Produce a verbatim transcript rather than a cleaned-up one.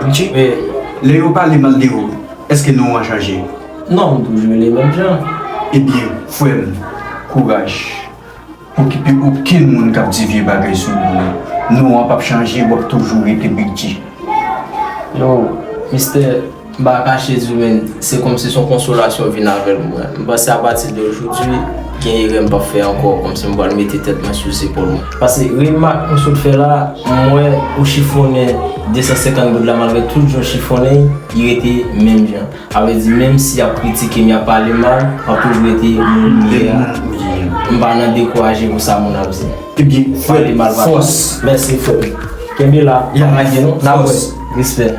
Big G? Wi. Lè yo pale mal de ou, èske non an chanje? Non, m toujou rele menm jan. Ebyen, frè m, kouraj. Okipe okenn moun k ap di vye bagay sou ou. Non an p ap chanje, w ap toujou rete Big G. Yo, mistè, m pa kache di w, men se kòmsi se yon konsolasyon vin avè l mwen. M panse apati de jodi, gen erè m p ap fè ankò, kòmsi m pral mete tèt mwen sou zepòl mwen. Paske remak m sot fè la, m wè ou chifonnen de san senkant goud la, malgre tout jan w chifonnen, li rete menm jan. Sa vle di, menm si y ap kritike m, y ap pale mal, m ap toujou rete moun m ye a. M pa nan dekouraje pou sa moun ap di. Ebyen, frè, Pale mal pa. Fòs. Mèsi, frè. Kenbe la, Ya, pa lage non. N ap wè. Fòs. Respè.